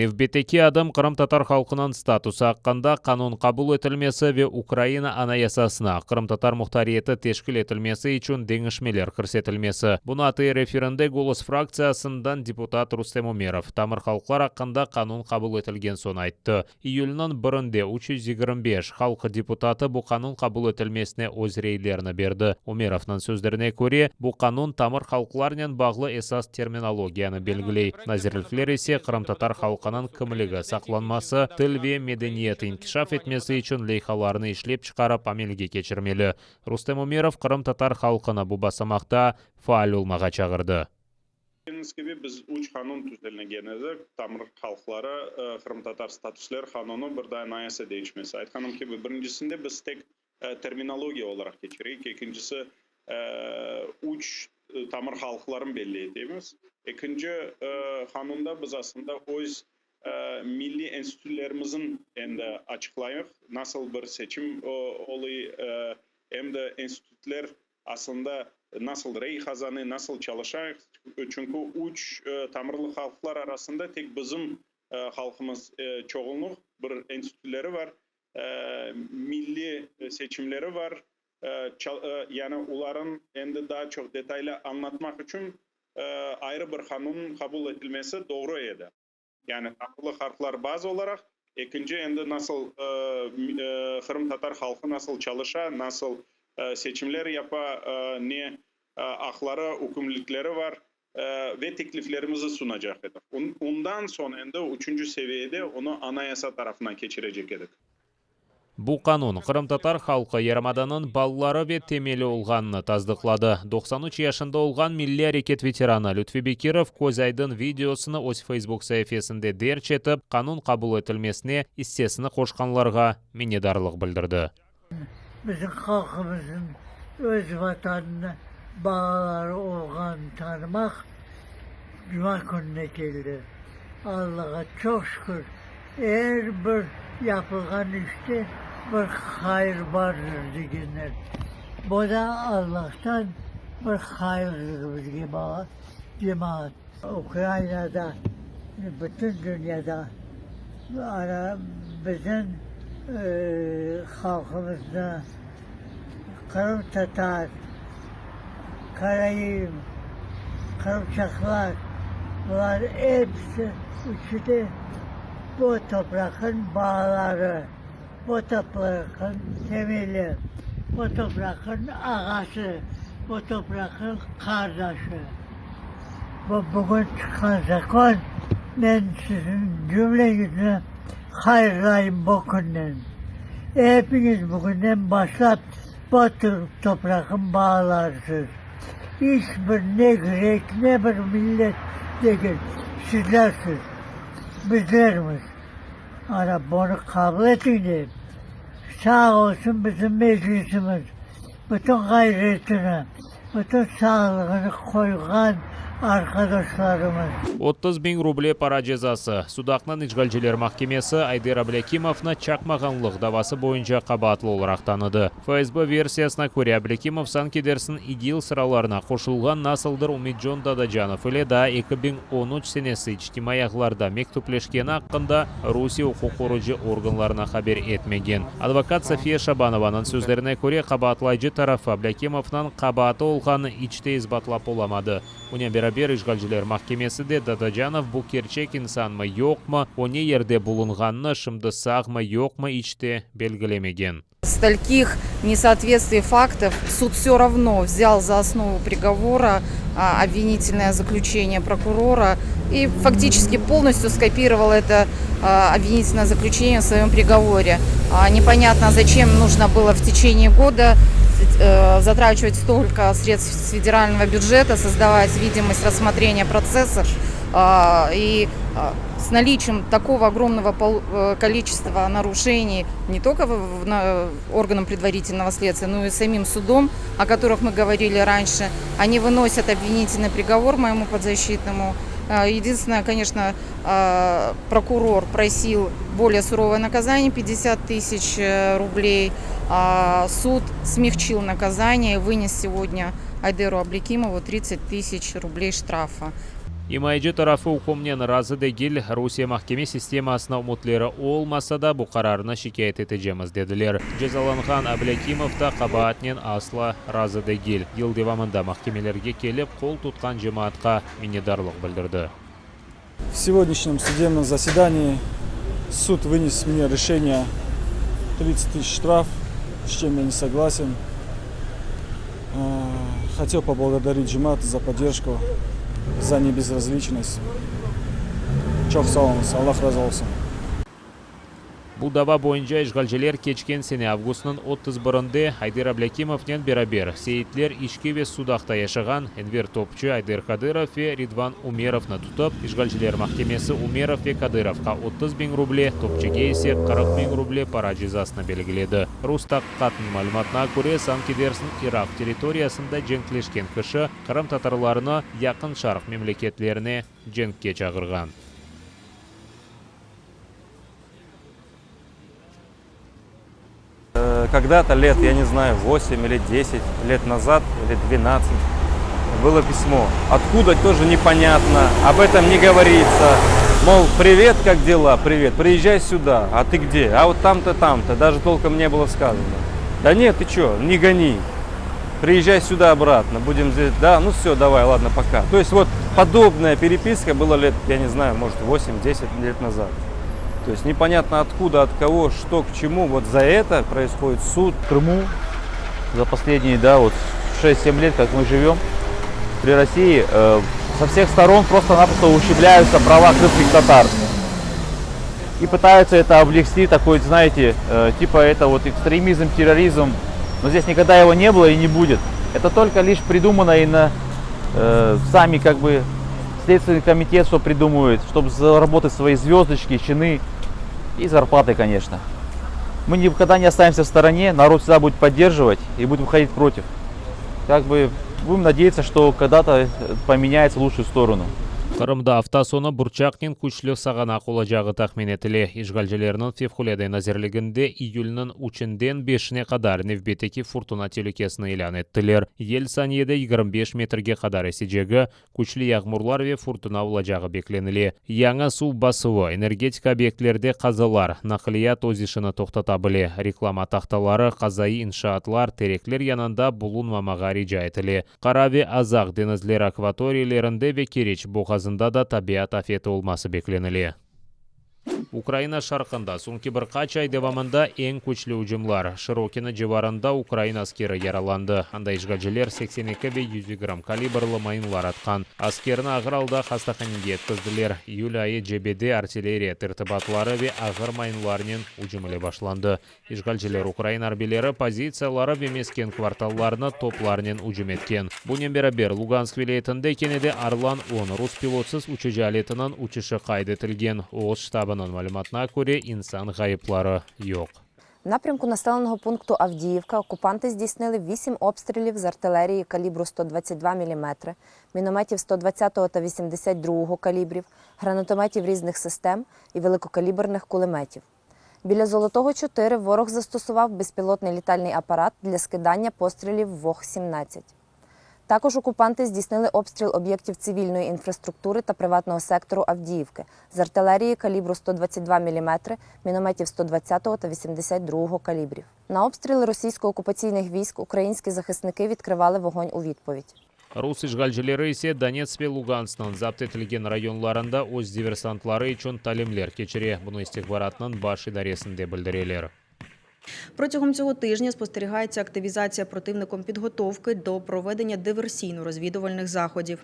Nevbetteki adım qırımtatar halqınıñ statusı aqqında qanun qabul etilmesi ve Ukraina Anayasasına qırımtatar muhtariyeti teşkil etilmesi içün deñişmeler kirsetilmesi. Bunı ATR efirinde Golos fraktsiyasından deputat Rustem Umerov tamır halqlar aqqında qanun qabul etilgen soñ ayttı. İyülniñ birinde 325 halq deputatı bu qanun qabul etilmesine öz reylerini berdi. Umerovnıñ sözlerine köre, bu qanun tamır halqlarnen bağlı esas terminologiyanı belgiley, nazirlikler ise qırımtatar halqınıñ kimligi saqlanması, til ve medeniyeti inkişaf etmesi içün leyhalarnı işlep çıqarıp amelge keçirmeli. Rustem Umerov qırımtatar halqını bu basamaqta faal olmağa çağırdı. Bilgeniñiz kibi, biz üç qanun tüzelnegen edik, tamır halqları, qırımtatar statusler qanunı, bir de anayasa deñişmesi. Aytqanım kibi, birincisinde biz tek terminologiya olaraq keçireyik, ekincisi, üç tamır halqların belli etemiz. Ekinci qanunda biz aslında öz milliy enstitülerimizin endi açıqlayıq, nasıl bir seçim oluy, em de enstitüler Aslında, nasıl rey qazanı, nasıl çalışa, çünki üç tamırlı halqlar arasında tek bizim halqımız çoğunluq, bir enstitüleri var, milliy seçimleri var, yani oların endi daa çoq detaylı añlatmaq içün ayrı bir qanun qabul etilmesi doğru edi. Yani tamırlı halqlar bazı olaraq, ekinci endi nasıl qırımtatar halqı nasıl çalışa, nasıl seçimler yapa, ne aqları, ükümlülükleri var ve tekliflerimizi sunacaq edik. Ondan soñ endi üçünci seviyede onı anayasa tarafından keçirecek edik. Bu qanun, qırımtatar halqı yarımadanıñ balları ve temeli olğanını tasdıqladı. 93 yaşında olğan milliy areket veteranı Lütfi Bekirov köz aydın videosını öz Facebook saifesinde derc etip, qanun qabul etilmesine issesini qoşqanlarğa minnetdarlıq bildirdi. Bizim halqımıznıñ öz Vatanına bağları olğanını tanımaq cuma kününe keldi. Allağa çoq şükür, er bir yapılğan işte bir hayır bardır degenler. Bu da Allahtan bir hayırdır bizge, cemaat. Ukrainada, bütün dünyada ana bizim halqımıznı, qırımtatar, karaim, qırımçaqlar, bular episi üçü de bu topraqnıñ balaları, bu topraqnıñ temeli, bu topraqnıñ ağası, bu topraqnıñ qardaşı. Bu bugün çıqqan zakon, men siziñ cümleñizni hayırlayım bu künnen. Epiñiz bugünden başlap bu topraqnıñ balalarısız. İç bir ne grek, ne bir millet degil, sizlersiz, bizlermiz. Ana bunı qabul etiñ deyim. Sağ olsun bizim Meclisimiz, bütün ğayretini, Bütün sağlığını qoyğan arqadaşlarımız. 30 biñ ruble para cezası. Sudaqnıñ işğalciler mahkemesi Ayder Ablâkimovnı çaqmağanlıq davası boyunca qabaatlı olaraq tanıdı. FSB versiyasına köre, Ablâkimov sanki dersiñ İGİL sıralarına qoşulğan nasıldır Ümidcon Dadacanov ile daa 2013 senesi içtimaiy ağlarda mektüpleşkeni aqqında Rusiye uquq qorucı organlarına haber etmegen. Advokat Safiye Şabanovanıñ sözlerine köre, qabaatlayıcı tarafı Ablâkimovnıñ qabaatı olğanını iç te isbatlap olamadı. Bunen beraber, işğalciler mahkemesi de Dadacanov bu kerçek insanmı, yoqmı, o ne yerde bulunğanını, şimdi sağmı, yoqmı iç te belgilemegen. Стольких несоответствий фактов суд все равно взял за основу приговора обвинительное заключение прокурора и фактически полностью скопировал это обвинительное заключение в своем приговоре. Непонятно, зачем нужно было в течение года затрачивать столько средств с федерального бюджета, создавать видимость рассмотрения процессов и с наличием такого огромного количества нарушений не только органом предварительного следствия, но и самим судом, о которых мы говорили раньше, они выносят обвинительный приговор моему подзащитному. Единственное, конечно, прокурор просил более суровое наказание, 50 тысяч рублей. Суд смягчил наказание и вынес сегодня Айдеру Аблякимову 30 тысяч рублей штрафа. İmayeci tarafı ükümnen razı degil, Rusiye mahkeme sistemasına ümütleri olmasa da, bu qararnı şikâyet etecemiz, dediler. Cezalanğan Ablâkimov da qabaatnen asla razı degil, yıl devamında mahkemelerge kelip qol tutqan cemaatqa minnetdarlıq bildirdi. В сегодняшнем судебном заседании суд вынес мне решение 30 тысяч штраф, с чем я не согласен. Хотел поблагодарить cemaat за поддержку, за небезразличность. Çoq sağ oluñız, Allah razı olsun. Bu dava boyunca işğalciler keçken sene avgustnıñ 31-inde Ayder Ablâkimovnen beraber Seyitler, İçki ve Sudaqta yaşağan Enver Topçı, Ayder Kadırov ve Ridvan Umerovnı tutıp, işğalciler mahkemesi Umerov ve Kadırovqa 30 biñ ruble, Topçıge ise 40 biñ ruble para cezasını belgiledi. Rus taqiqatınıñ malümatına köre, sanki dersiñ Iraq territoriyasında cenkleşken kişi qırımtatarlarnı Yaqın Şarq memleketlerine cenkke çağırğan. Когда-то лет, я не знаю, 8 или 10 лет назад, или 12, было письмо. Откуда, тоже непонятно, об этом не говорится. Мол, привет, как дела, привет, приезжай сюда, а ты где? А вот там-то, там-то, даже толком не было сказано. Да нет, ты чё, не гони, приезжай сюда обратно, будем здесь, да, ну все, давай, ладно, пока. То есть вот подобная переписка была лет, я не знаю, может 8-10 лет назад. То есть непонятно откуда, от кого, что, к чему. Вот за это происходит суд. В Крыму за последние, да, вот 6-7 лет, как мы живем при России, со всех сторон просто-напросто ущемляются права крымских татар. И пытаются это облегчить такой, знаете, типа это вот экстремизм, терроризм. Но здесь никогда его не было и не будет. Это только лишь придумано и на, сами как бы Следственный комитет что придумывает, чтобы заработать свои звездочки, чины и зарплаты, конечно. Мы никогда не останемся в стороне, народ всегда будет поддерживать и будет выходить против. Как бы будем надеяться, что когда-то поменяется в лучшую сторону. Qırımda afta soñu burçaqnen küçlü sağanaq olacağı tahmin etile. İşğalcilerniñ Fevqulâde nazirliginde iyülniñ üçünden beşine qadar nevbetteki furtuna telükesini ilân ettiler. Yel saniyede 25 metrge qadar esecegi, küçlü yağmurlar ve furtuna olacağı beklenile. Yañı suv basuvı, energetika obyektlerde qazalar, naqliyat öz işini toqtata bile. Reklama tahtaları, qazaiy inşaatlar, terekler yanında bulunmamağa rica etile. Qara ve Azaq deñizleri akvatoriyalarında ve Keriç boğazında da tabiat afeti olması beklenile. Ukraina şarqında soñki bir qaç ay devamında eñ küçlü ücümler. Şırokino civarında ukrain askeri yaralandı. Anda işğalciler 82 ve 120 kalibrli mayınlar atqan. Askerni ağır alda hastahanege yetkizdiler. İyül ayı cebede artilleriya tertibatları ve ağır mayınlarnen ücüm ile başlandı. İşğalciler ukrain arbiyleri pozitsiyaları ve mesken kvartallarına toplarnen ücüm etken. Bunen beraber Lugansk vilâyetinde kene de Orlan 10 rus pilotsız uçucı aletiniñ uçuşı qayd etilgen. Öz ştabınıñ malümatına köre insan ğayıpları yoq. В напрямку населеного пункту Авдіївка окупанти здійснили 8 обстрілів з артилерії калібру 122 мм, мінометів 120 та 82 калібрів, гранатометів різних систем і великокаліберних кулеметів. Біля Золотого 4 ворог застосував безпілотний літальний апарат для скидання пострілів ВОГ-17. Також окупанти здійснили обстріл об'єктів цивільної інфраструктури та приватного сектору Авдіївки з артилерії калібру 122 мм, мінометів 120 та 82 калібрів. На обстріли російсько-окупаційних військ українські захисники відкривали вогонь у відповідь. Rus işğalcileri ise Donetsk ve Lugansknıñ zapt etilgen rayonlarında öz diversantları içün talimler keçire. Bunı istihbaratnıñ baş idaresinde bildireler. Протягом цього тижня спостерігається активізація противником підготовки до проведення диверсійно-розвідувальних заходів.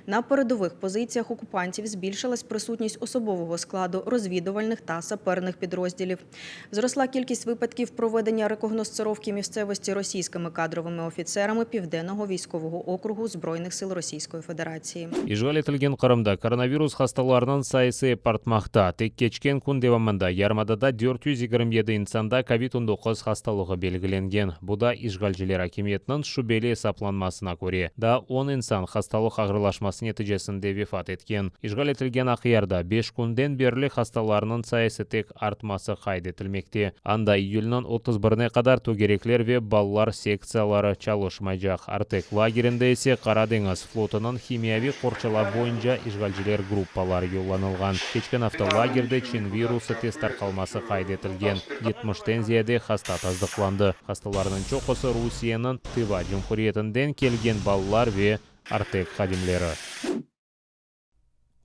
На передових позиціях окупантів збільшилась присутність особового складу розвідувальних та саперних підрозділів. Зросла кількість випадків проведення рекогносцировки місцевості російськими кадровими офіцерами Південного військового округу Збройних сил Російської Федерації. İşğal etilgen Qırımda koronavirus hastalarınıñ sayısı ep artmaqta. Tek keçken kün devamında yarımadada 427 insanda COVID-19. 19 hastalığı belgilengen, bu da işğalciler akimiyetiniñ şübeli esaplanmasına köre, daa on insan hastalıq ağırlaşması neticesinde vefat etken. İşğal etilgen Aqyarda beş künden berli hastalarnıñ sayısı tek artması qayd etilmekte. Anda iyülniñ 31-ne qadar tögerekler ve balalar sektsiyaları çalışmaycaq. Artek lagerinde ise Qara deñiz flotunıñ himiyaviy qorçalav boyunca işğalciler gruppaları yollanılğan. Keçken afta lagerde çin virusı tez tarqalması qayd etilgen. Yetmişten ziyade hasta tasdıqlandı. Hastalarnıñ çoqusı Rusiyeniñ Tıva Cumhuriyetinden kelgen balalar ve Artek hadimleri.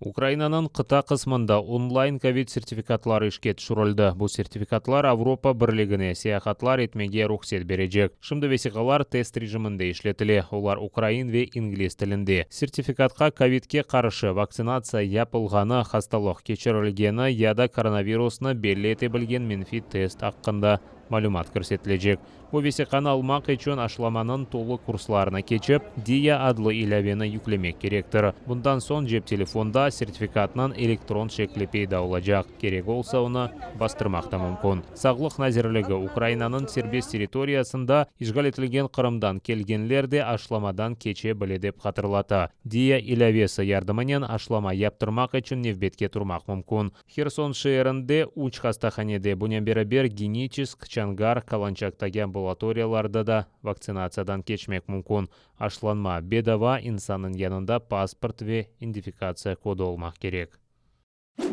Ukrainanıñ qıta qısmında onlayn kovid sertifikatları işke tüşürildi. Bu sertifikatlar Avropa Birligine seyahatlar etmege ruhset berecek. Şimdi vesiqalar test rejiminde işletile, olar ukrain ve ingliz tilinde. Sertifikatqa kovidke qarşı vaktsinatsiya yapılğanı, hastalıq keçirilgeni ya da koronavirusnı belli ete bilgen menfiy test aqqında malümat kirsetilecek. Bu vesiqanı almaq içün aşılamanıñ tolu kurslarını keçip, Diia adlı ilâveni yüklemek kerektir. Bundan soñ cep telefonda sertifikatnıñ elektron şekli peyda olacaq, kerek olsa onı bastırmaq da mümkün. Sağlıq nazirligi, Ukrainanıñ serbest territoriyasında işğal etilgen Qırımdan kelgenler de aşılamadan keçe bile dep hatırlata. Diia ilâvesi yardımınen aşılama yaptırmaq içün nevbetke turmaq mümkün. Herson şeerinde üç hastahanede, bunen beraber Geniçesk, Çangar, Kalançaktaki ambulatoriyalarda da vaktsinatsiyadan keçmek mümkün. Aşılanma bedava, insannıñ yanında pasport ve identifikatsiya kodu olmaq kerek.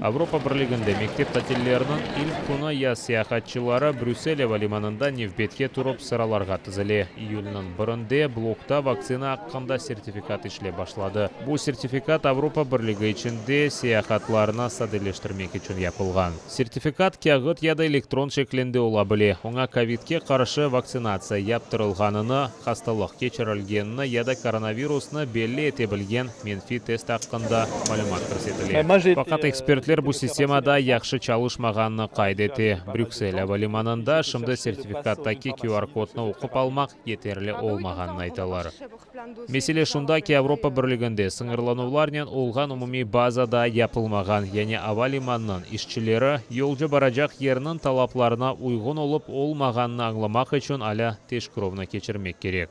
Avropa Birliginde mektep tatilleriniñ ilk künü yaz seyahatçıları Brüssel ava limanında nevbetke turıp sıralarğa tizile. İyülniñ birinde blokta vaktsina aqqında sertifikat işlep başladı. Bu sertifikat Avropa Birligi içinde seyahatlarnı sadeleştirmek içün yapılğan. Sertifikat kâğıt ya da elektron şeklinde ola bile. Oña kovidke qarşı vaktsinatsiya yaptırılğanını, hastalıq keçirilgenini ya da koronavirusnı belli ete bilgen menfiy test aqqında malümat kirsetile. Faqat ekspertler bu sistema daa yahşı çalışmağanını qayd ete. Brüksel ava limanında şimdi sertifikattaki QR-kodnı oqup almaq yeterli olmağanını aytalar. Mesele şunda ki, Avropa Birliginde sıñırlanuvlarnen olğan umumiy baza daa yapılmağan, yani ava limanınıñ işçileri yolcu baracaq yerniñ talaplarına uyğun olıp olmağanını añlamaq içün alâ teşkirüvni keçirmek kerek.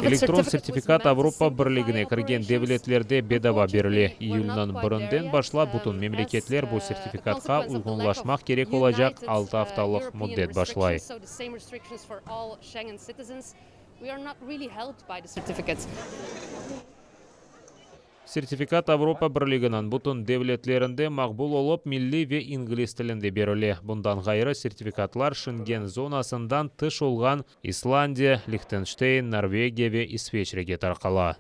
Elektron sertifikat Avropa Birligine kirgen devletlerde bedava berile. İyülniñ birinden başlap bütün memleketler bu sertifikatqa uyğunlaşmaq kerek olacaq altı aftalıq müddet başlay. Sertifikat Avropa Birliginiñ bütün devletlerinde maqbul olıp, milliy ve ingliz tilinde berile. Bundan ğayrı, sertifikatlar Şengen zonasından tış olğan İslandiya, Lihtenşteyn, Norvegiya ve İsveçrege tarqala.